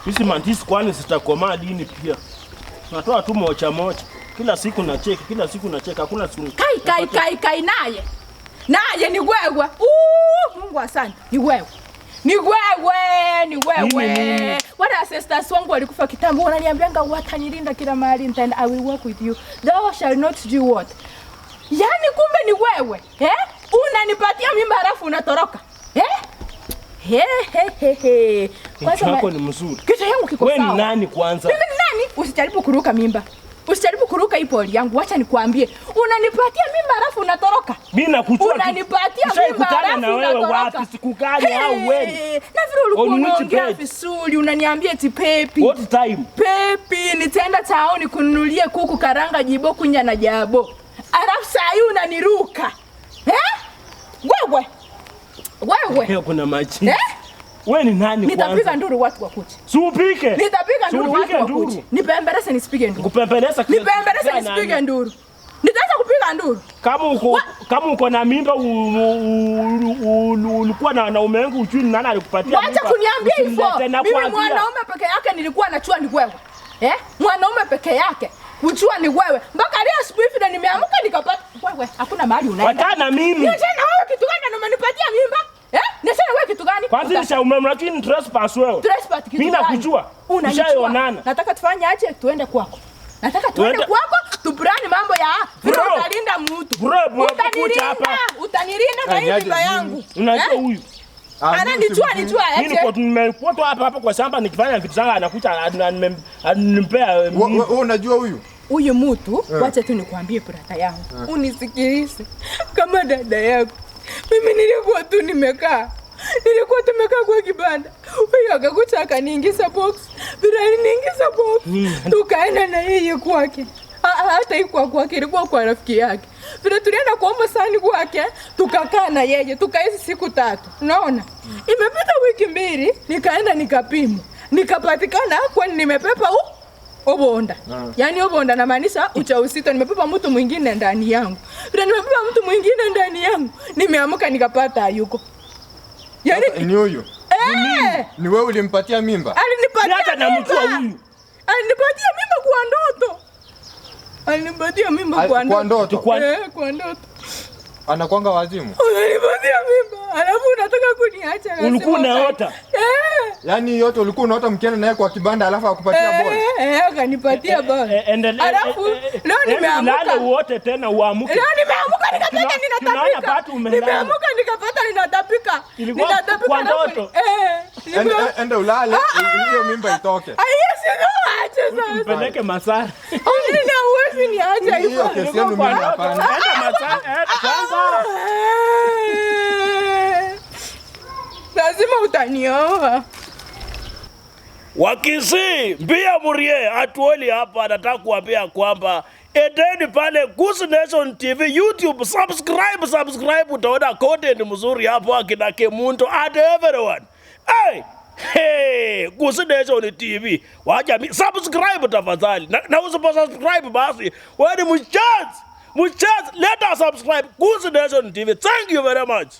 Hizi mandizi kwani zitakomaa lini pia? Natoa tu moja moja. Kila siku na cheki, kila siku na cheki, hakuna siku. Kai kai kai kai naye. Naye ni wewe. Uu, Mungu asante. Ni wewe. Ni wewe, ni wewe. Nini? Wale ancestors wangu walikufa kitambo, wananiambianga watanilinda kila mahali nitaenda, I will work with you. Thou shall not do what? Yaani kumbe ni wewe. Eh? Unanipatia mimba halafu unatoroka. Eh? He he he he. Kichwa yako ni mzuri. Kichwa yangu kiko Wewe sawa. ni nani kwanza? Mimi ni nani? Usijaribu kuruka mimba. Usijaribu kuruka hii poli yangu. Wacha nikuambie. Unanipatia mimba halafu unatoroka. Mimi nakujua. Unanipatia mimba Nishaikutana halafu na wewe unatoroka. wapi? Siku gani au wewe? Na vile ulikuwa On which unaongea bed? vizuri, unaniambia eti pepi. What time? Pepi, nitaenda taoni kununulie kuku karanga jibo kunya na jabo. Alafu saa hii unaniruka. Eh? Wewe. Wewe. Leo kuna machi. Eh? Wewe ni nani Nitapiga kwanza? nduru watu wakuje. Si upike. Nitapiga Si nduru upike watu nduru. wakuje. Nipembeleze nisipige nduru. Kupembeleza Nipembeleze nisipige nduru. Nitaanza kupiga nduru. Kama uko na mimba ulikuwa na wanaume wengi ujui ni nani alikupatia Wacha mimba. kuniambia hivyo. Usinilete na Mimi kuambia. mwanaume peke yake nilikuwa najua ni wewe. Eh? Mwanaume peke yake kujua ni wewe. Mpaka leo asubuhi vile nimeamka nikapata wewe, hakuna mahali unaenda. Wachana na mimi. Niachane na wewe kitu gani na umenipatia mimba? Eh? Niachane na wewe kitu gani? Kwanza nisha lakini trespass wewe. Trespass kitu Mimi gani? nakujua. Unanijua. Tushaonana. Nataka tufanye aje tuende kwako. Nataka tuende Tuende- kwako tubrani mambo ya vile Bro. utalinda mtu. Bro, bro, kuja Utanilinda, hapa. utanilinda na hii Aje, mimba nini? yangu. Unajua Eh? huyu. Ananijua nijua Mimi aje. nimekuwa tu hapa hapa kwa shamba nikifanya vitu zangu anakuja ananimpea Wewe unajua huyu? Huyu mtu wacha tu nikwambie brother yangu, unisikilize kama dada yako. Mimi nilikuwa tu nimekaa, nilikuwa tumekaa kwa kibanda, huyu akakuja akaniingiza box, bila aliniingiza box, tukaenda na yeye kwake. Hata ikuwa kwake, ilikuwa kwa rafiki yake. Vile tulienda kuomba sani kwake, tukakaa na yeye, tukaishi siku 3. Unaona? Imepita wiki 2, nikaenda nikapimwa. Nikapatikana kwani nimepepa obonda. Yaani obonda namaanisha ujauzito, nimepepa mtu mwingine ndani yangu. Vile nimepepa mtu mwingine ndani yangu, nimeamka nikapata hayuko. Yaani Ni huyu. eh, Ni wewe ulimpatia mimba? alinipatia Hata namjua mimba. huyu. Alinipatia mimba kwa ndoto. Alinipatia mimba kwa Kwa ndoto. ndoto. Kwa ndoto. Anakwanga wazimu. Unanipatia mimba, alafu unataka kuniacha na Ulikuwa sema unaota? Eh. Yaani yote ulikuwa unaota mkienda naye kwa kibanda alafu akupatia ball. Eh, akanipatia ball. Endelea. Alafu leo nimeamka. Ulale uote tena uamke. Leo nimeamka nikapata Tunaona ninatapika. bado umelala. Nimeamka nikapata ninatapika. Ilikuwa Ninatapika kwa alafu ndoto? Enda ulale hiyo mimba itoke. Ai, yes, no, acha sasa. Mpeleke Masara. Nini huwezi niacha Hiyo hivyo. kesi yenu mimi hapana. Enda Masara. Kwanza. Lazima utanioa. Wakisii mbia murie atuoli hapa, nataka kuambia kwamba endeni pale Gusii Nation TV YouTube, subscribe, subscribe, utaona content mzuri hapo, akina Kemunto and everyone. Hey, hey, Gusii Nation TV, wacha mi subscribe tafadhali, na usipo subscribe basi wewe ni mchazi mchazi, let us subscribe Gusii Nation TV. Thank you very much.